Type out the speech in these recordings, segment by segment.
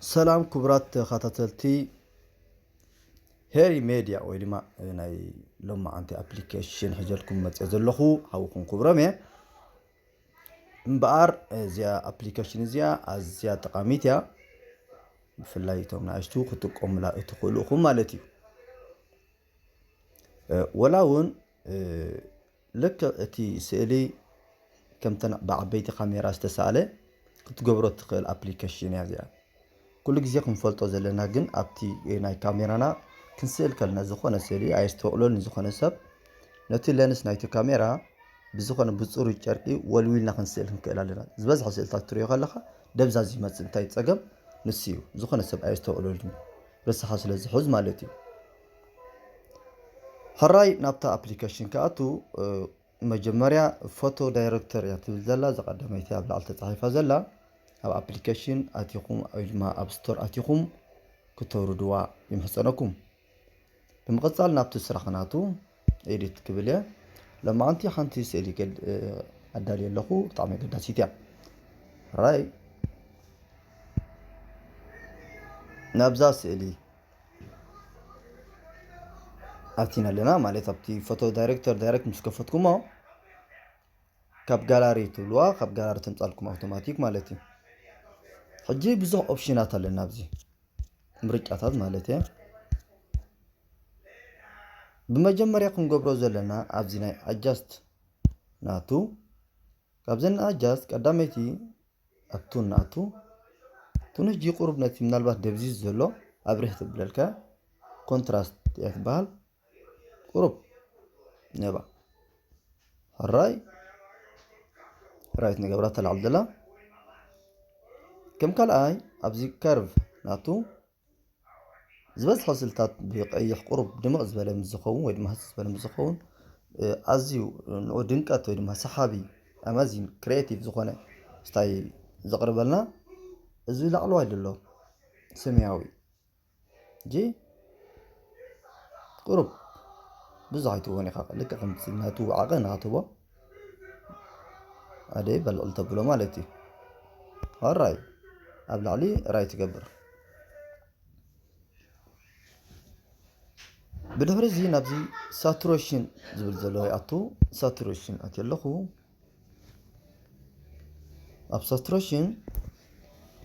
ሰላም ክቡራት ተኸታተልቲ ሄሪ ሜድያ ወይ ድማ ናይ ሎማዓንቲ ኣፕሊኬሽን ሒዘልኩም መፅእ ዘለኹ ሓውኹም ክብሮም እየ። እምበኣር እዚኣ ኣፕሊኬሽን እዚኣ ኣዝያ ጠቓሚት እያ። ብፍላይ እቶም ንኣሽቱ ክትጥቀሙላ እትኽእሉ ኢኹም ማለት እዩ። ወላ እውን ልክዕ እቲ ስእሊ ከምተን ብዓበይቲ ካሜራ ዝተሳእለ ክትገብሮ እትኽእል ኣፕሊኬሽን እያ እዚኣ። ኩሉ ግዜ ክንፈልጦ ዘለና ግን ኣብቲ ናይ ካሜራና ክንስእል ከለና ዝኾነ ስእሊ ኣየስተውዕለሉ ዝኾነ ሰብ ነቲ ለንስ ናይቲ ካሜራ ብዝኾነ ብፅሩይ ጨርቂ ወልዊልና ክንስእል ክንክእል ኣለና። ዝበዝሐ ስእልታት ትሪኦ ከለኻ ደብዛዝ ይመፅእ። እንታይ ፀገም ንሱ እዩ። ዝኾነ ሰብ ኣየስተውዕለሉን ርስሓ ስለ ዝሕዝ ማለት እዩ። ሕራይ ናብታ ኣፕሊኬሽን ክኣቱ መጀመርያ ፎቶ ዳይሬክተር እያ ትብል ዘላ። እዛ ቀዳመይቲ ኣብ ላዕሊ ተፃሒፋ ዘላ ኣብ ኣፕሊኬሽን ኣቲኹም ወይ ድማ ኣብ ስቶር ኣቲኹም ክተውርድዋ ይምሕፀነኩም። ብምቕፃል ናብቲ ስራሕ ናቱ ኤዲት ክብል እየ። ሎማዓንቲ ሓንቲ ስእሊ ኣዳልየ ኣለኹ። ብጣዕሚ ኣገዳሲት እያ። ራይ ናብዛ ስእሊ ኣቲና ኣለና ማለት ኣብቲ ፎቶ ዳይሬክተር ዳይሬክት ምስ ከፈትኩሞ ካብ ጋላሪ ትብልዋ ካብ ጋላሪ ተምፃልኩም ኣውቶማቲክ ማለት እዩ። ሕጂ ብዙሕ ኦፕሽናት ኣለና ኣብዚ ምርጫታት ማለት እየ። ብመጀመርያ ክንገብሮ ዘለና ኣብዚ ናይ ኣጃስት ናቱ ካብዘን ኣጃስት ቀዳመይቲ ኣብቱ ናቱ ቱን ሕጂ ቁሩብ ነቲ ምናልባት ደብዚዝ ዘሎ ኣብርህ ትብለልካ ኮንትራስት እያ ትበሃል። ቁሩብ ነባ ሕራይ ራይት ንገብራ ተላዕል ዘላ ከም ካልኣይ ኣብዚ ከርቭ ናቱ ዝበዝሐ ስልታት ብቀይሕ ቁሩብ ድምቕ ዝበለ ምስ ዝኸውን ወይ ድማ ህስ ዝበለ ምስ ዝኸውን ኣዝዩ ንኡ ድንቀት ወይ ድማ ሰሓቢ ኣማዚን ክሪኤቲቭ ዝኾነ ስታይ ዘቕርበልና እዚ ላዕለዋይ ዘሎ ሰማያዊ ጂ ቁሩብ ብዙሕ ኣይትህቦን ኢኻ። ልክዕ ከምቲ ናቱ ዓቐን ኢኻ ትህቦ። ኣደይ በልዕል ተብሎ ማለት እዩ። ራይ ኣብ ላዕሊ ራይ ትገብር። ብድሕሪ እዚ ናብዚ ሳቱሬሽን ዝብል ዘሎ ይኣቱ። ሳቱሬሽን ኣትየ ኣለኹ። ኣብ ሳቱሬሽን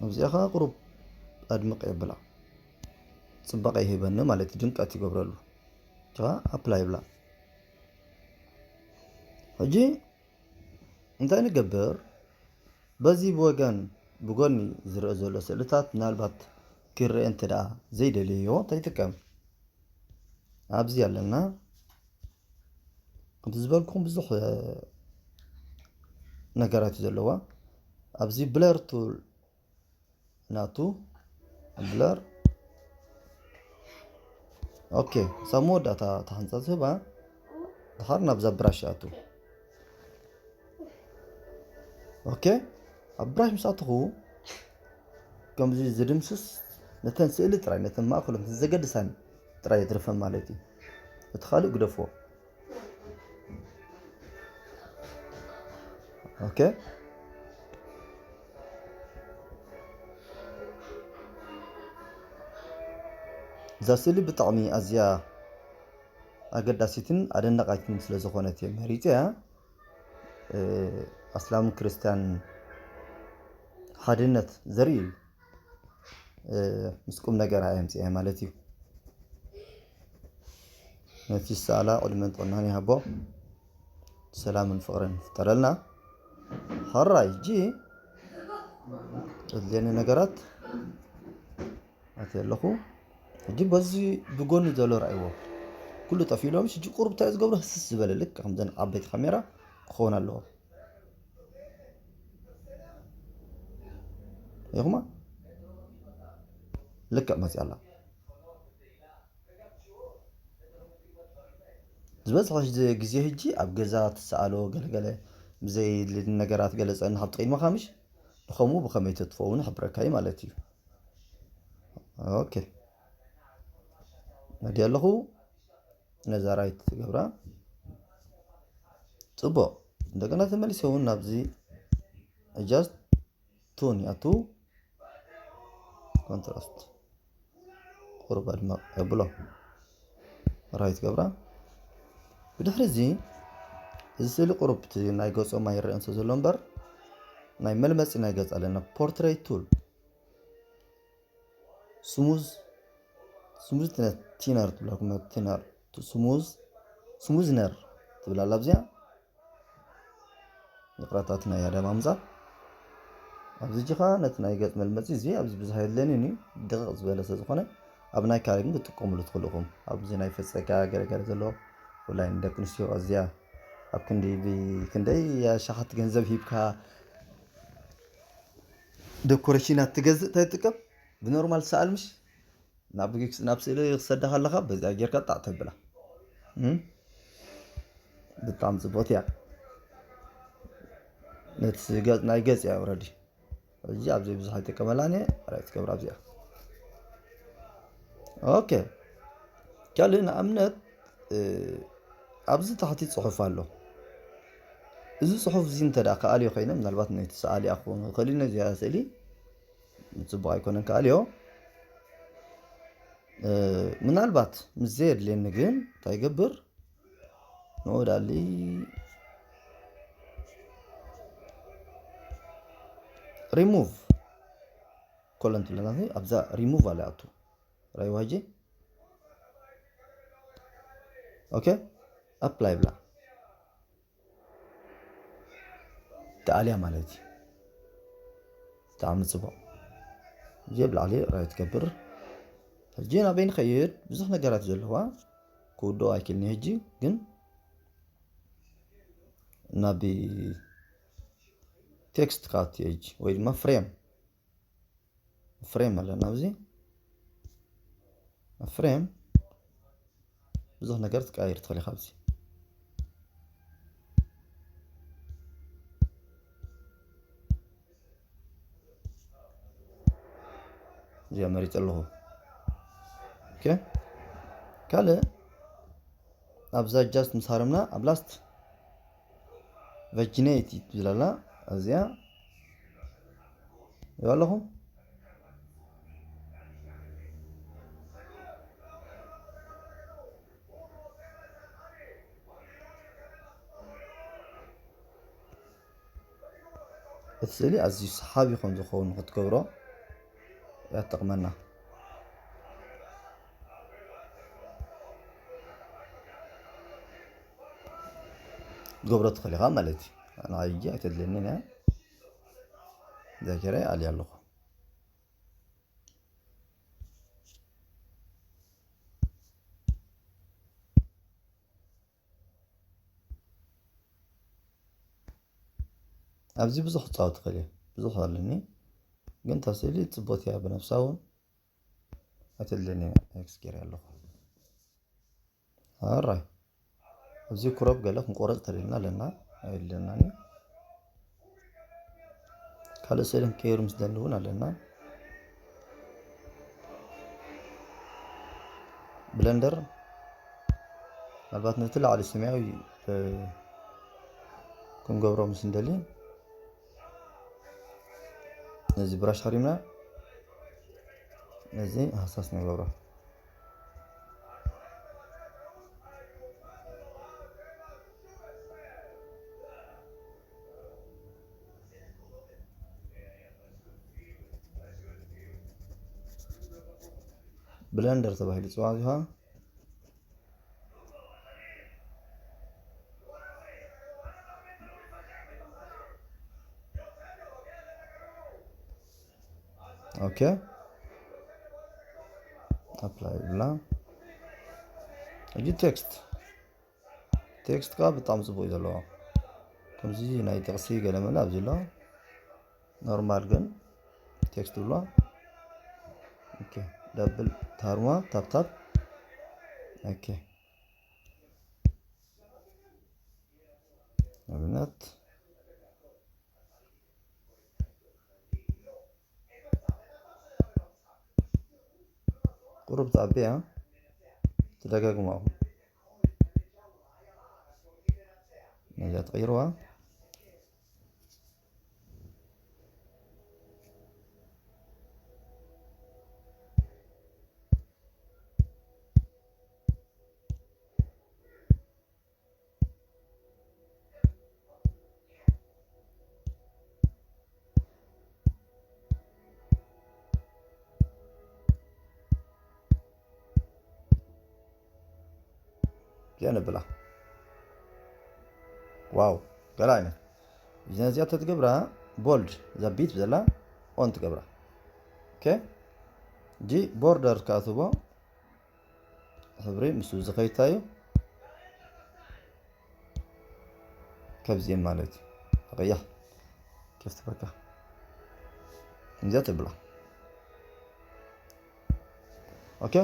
ኣብዚኣ ከዓ ቁሩብ ኣድምቕ የብላ። ፅባቐ ይህበኒ ማለት እዩ። ድምቀት ይገብረሉ። ከዓ ኣፕላይ ይብላ። ሕጂ እንታይ ንገብር? በዚ ብወገን ብጎኒ ዝረአ ዘሎ ስእልታት ምናልባት ክረአ እንተ ደኣ ዘይደለዮ እንታይ ይጥቀም? ኣብዚ ኣለና። ከምቲ ዝበልኩም ብዙሕ ነገራት እዩ ዘለዋ። ኣብዚ ብለር ቱል ናቱ ብለር ኦኬ፣ ሳብ መወዳእታ ተሓንፃ ዝህባ ድሓር ናብዛ ብራሽ ኣቱ። ኦኬ፣ ኣብ ብራሽ ምስ ኣትኹ ከምዚ ዝድምስስ ነተን ስእሊ ጥራይ ነተን ማእከሎም ዘገድሳን ጥራይ የትርፈን ማለት እዩ። እቲ ካልእ ግደፎ። ኦኬ፣ እዛ ስእሊ ብጣዕሚ ኣዝያ ኣገዳሲትን ኣደናቃይትን ስለ ዝኾነት እየ መሪፀያ። ኣስላምን ክርስትያን ሓድነት ዘርኢ ምስ ቁም ነገር ኣየምፅአ ማለት እዩ። ነቲ ዝሰኣላ ዕድመን ጥዕናን ይሃቦ፣ ሰላምን ፍቕርን ይፍጠረልና። ሕራይ ሕጂ ዘድልየኒ ነገራት ኣትየ ኣለኹ። ሕጂ በዚ ብጎኒ ዘሎ ርኣይዎ፣ ኩሉ ጠፊእሎም። ሕጂ ቁሩብ እንታይ ዝገብሩ ህስስ ዝበለ ልክ ከምዘን ዓበይቲ ካሜራ ክኸውን ኣለዎ። ይኹማ ልክዕ መፅያ ኣላ። ዝበዝሐ ግዜ ሕጂ ኣብ ገዛ ትሰኣሎ ገለገለ ብዘይድሊ ነገራት ገለ ፀንሕ ኣብ ጥቕኢድ መኻምሽ ብኸምኡ ብኸመይ ተጥፈውን ይሕብረካ እዩ ማለት እዩ። ኦኬ፣ መዲ ኣለኹ። ነዛ ራይት ትገብራ። ፅቡቕ። እንደገና ተመሊሰ እውን ናብዚ ኣጃስት ቱን ያቱ ኮንትራስት ቁሩብ ኣድመቕ የብሎ። ራይት ገብራ። ብድሕሪ እዚ፣ እዚ ስእሊ ቁሩብ እቲ ናይ ገጾም ኣይረአን ስለ ዘሎ እምበር፣ ናይ መልመጺ ናይ ገጽ ኣለና። ፖርትሬት ቱል። ስሙዝ፣ ስሙዝ ትነ-፣ ቲነር ትብለኩም፣ ቲነር፣ ስሙዝ፣ ስሙዝነር ትብል ኣላ ኣብዚኣ። ይቕረታ፣ እቲ ናይ ኣዳም ኣምጻ። ኣብዚ ጅኻ ነቲ ናይ ገጽ መልመጺ እዚ ኣብዚ ብዙሕ የድልየንን እዩ፣ ድቕቕ ዝበለ ስለ ዝኾነ ኣብ ናይ ካልእ ግን ክትጥቀሙሉ ትኽእሉ ኢኹም። ኣብዚ ናይ ፈጸጋ ገለገለ ዘሎ ብፍላይ ንደቂ ኣንስትዮ ኣዝያ ኣብ ክንዲ ብ-፣ ክንደይ ኣሽሓት ገንዘብ ሂብካ ዶኮሬሽናት ትገዝእ ተትጥቀም ብኖርማል ሰኣል ምሽ ናብ ጊግስ-፣ ናብ ስእሊ ክሰዳ ከለኻ በዚኣ ጌርካ ጣዕ ተብላ። እም? ብጣዕሚ ጽቡቕቲ እያ። ነቲ ገጽ፣ ናይ ገጽ እያ ኦረዲ። ሕጂ ኣብዚ ብዙሕ ኣይጥቀመላን እየ። ራይት ገብራ ኣብዚኣ። ኦኬ። ካልእ ንኣብነት፣ እ፣ ኣብዚ ታሕቲ ጽሑፍ ኣሎ። እዚ ጽሑፍ እዚ እንተ ደኣ ክኣልዮ ኮይነ፣ ምናልባት ነቲ ሰኣሊ ክኸውን ይኽእል እዩ፣ ነዚኣ ስእሊ ጽቡቕ ኣይኮነን ክኣልዮ። እ፣ ምናልባት ምስ ዘየድልየኒ ግን እንታይ ይገብር? ንኡ ዳሊ ሪሙቭ ኮለን ትብለና። ኣብዛ ሪሙቭ ኣለ ኣቱ ራይ ዋጂ። ኦኬ፣ ኣፕላይ ብላ። ተኣልያ ማለት እዩ። ብጣዕሚ ጽቡቕ። እዚ ኣብ ላዕሊ ራይት ትገብር። ሕጂ ናበይ ንኸይድ? ብዙሕ ነገራት ዘለዋ ክውድኦ ኣይክእልን እየ። ሕጂ ግን ናብ ቴክስት ካት ሕጂ ወይ ድማ ፍሬም፣ ፍሬም ኣለና ኣብዚ። ኣብ ፍሬም ብዙሕ ነገር ትቀያይር ትኽእል ኢኻ ኣብዚ። እዚኣ መሪጸ ኣለኹ። ኦኬ። ካልእ ኣብዛ ጃስት ምስ ሃረምና ኣብ ላስት ቨጂኔቲ ትብል ኣላ። እዚኣ ይሪኦ ኣለኹም። እቲ ስእሊ ኣዝዩ ሰሓቢ ከም ዝኸውን ንክትገብሮ እያ ትጠቕመና። ክትገብሮ ትኽእል ኢኻ ማለት እዩ። ንዓይ ሕጂ ኣይተድልየንን እያ። ዛኪረ ኣልያ ኣለኹ። ኣብዚ ብዙሕ ክጻወት ይኽእል እየ። ብዙሕ ኣለኒ። ግን እታ ስእሊ ጽቡቕቲ እያ ብነብሳ እውን። ኣይተድልየኒ እያ። ኤክስ ገይረ ኣለኹ። ኣራይ። ኣብዚ ክሮፕ ገለ ክንቆረጽ ተደልና ኣለና። ኣይደልየናን እዩ። ካልእ ስእሊ ክንቀይር ምስ ደሊ እውን ኣለና። ብለንደር ምናልባት ነቲ ላዕሊ ሰማያዊ፣ እ፣ ክንገብሮ ምስ እንደሊ ነዚ ብራሽ ሃሪምና ነዚ ሃሳስ ንገብሮ። ብለንደር ተባሂሉ ዝጽዋዕ እዚ ኸኣ ኦኬ። ኣፕላይ ብላ። ሕጂ ቴክስት። ቴክስት ከኣ ብጣዕሚ ጽቡቕ እዩ ዘለዎ። ከምዚ ናይ ጥቕሲ ገለ መለ ኣብዚ ኣሎ። ኖርማል ግን ቴክስት ብሎ። ኦኬ። ደብል ታርማ ታፕ ታፕ። ኦኬ። ኣብነት ቁሩብ ትኣቢ እያ። ትደጋግሞ። ነዚኣ ትቕይርዋ። እዚኣ ነብላ። ዋው ገላይነ። ነዚኣ ተትገብራ ቦልድ እዛ ቢት ዘላ ኦን ትገብራ። ኦኬ፣ ጂ ቦርደር ካትቦ ሕብሪ ምስ ዝኸይታ እዩ። ከብዚኤን ማለት እዩ። ቀያሕ ከፍቲ በቃ እዚኣ ትብላ። ኦኬ፣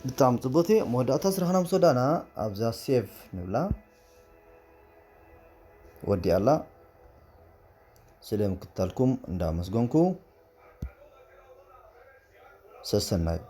ብጣዕሚ ጽቡቲ። መወዳእታ ስራሕና ምስ ወዳና ኣብዛ ሴቭ ንብላ። ወዲኣላ። ስለ ምክታልኩም እንዳመስገንኩ፣ ሰሰናዩ።